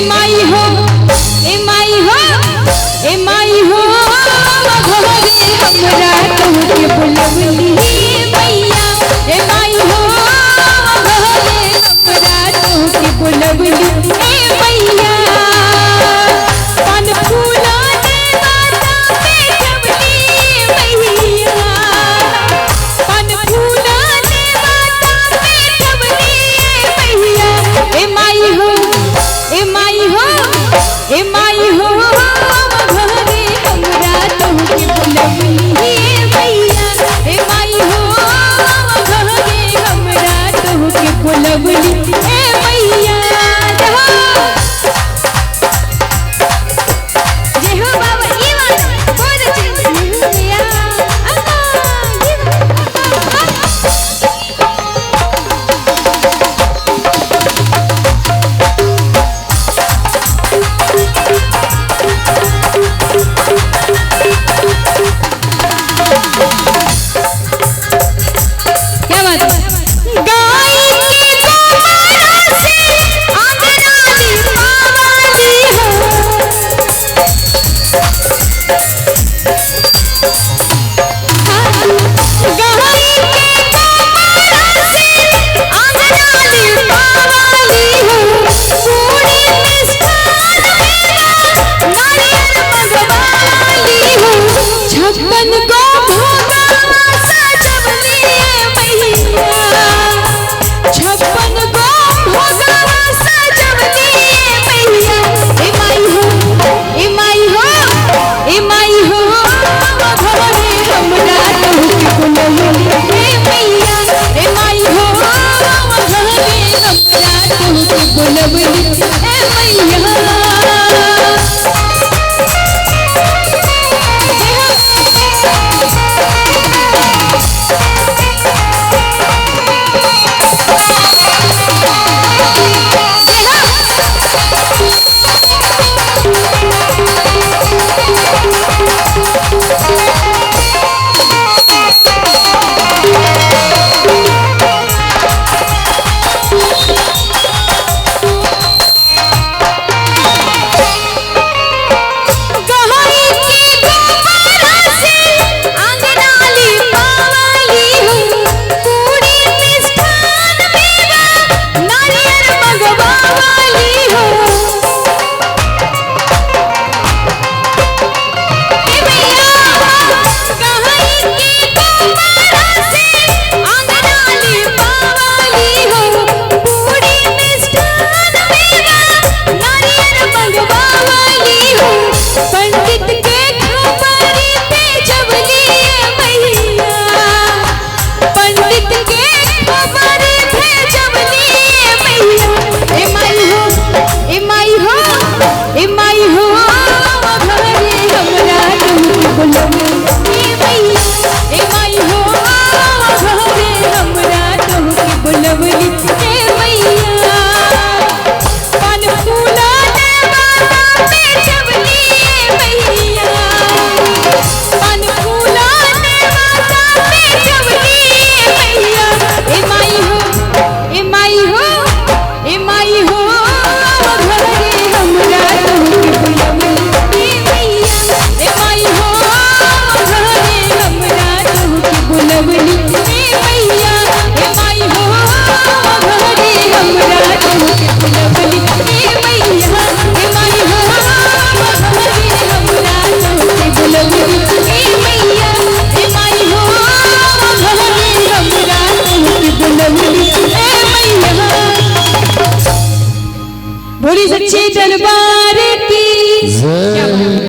माई हो, ए माई हो, ए माई हो, घरे हमरा तोहके बुलवली मैया। ए माई हो, घरे हमरा तोहके बुलवली ए मैया। पान फूला दे माता पे चवली मैया, पान फूला दे माता पे चवली मैया। ए माई हो, ए माई हो, ए माई हो, घरे हमरा तोहके बुलवली मैया। ए माई हो, घरे हमरा तोहके बुलवली ए मैया। जय हो बाबा, ये बात बहुत अच्छी मैया। ये क्या बात है? गाय के गोबरा से आंगनाली पावाली हो, गाय के गोबरा से आंगनाली पावाली हो, पूरी मिष्ठान मेरा नारियल मंगवाली हो, 56 गो भोगा सजवली मैया, 56 गो भोगा सजवली मैया। ए माई हो, ए माई हो, ए माई हो, घरे हमरा तोहके बुलवली ए मैया। ए माई हो, घरे हमरा तोहके बुलवली ए मैया। गाय के गोबरा से आंगनाली पावाली हो, पूरी मिष्ठान मेरा नारियल मंगवाली हो। ए मैया, गाय के गोबरा से आंगनाली पावाली हो, पूरी मिष्ठान मेरा नारियल मंगवाली हो, पंडित के खबर पे जवली मैया, पंडित के खबर पे जवली मैया। ए माई हो, ए माई हो, ए माई हो, घरे हमरा तोहके बुलवली मैया। ए माई हो, घरे हमरा तोहके बुलवली ए मैया। पान फूला दे माता पे चवली मैया, पान फूला दे माता पे चवली मैया। ए माई हो, ए माई हो, ए माई हो, घरे हमरा तोहके बुलवली मैया। ए माई हो, घरे हमरा तोहके बुलवली ए मैया। ए माई हो, घरे हमरा तोहके बुलवली ए मैया। ए माई हो, घरे हमरा तोहके बुलवली ए मैया। ए माई हो, घरे हमरा तोहके बुलवली ए मैया। बोली सच्चे दरबार की। जय।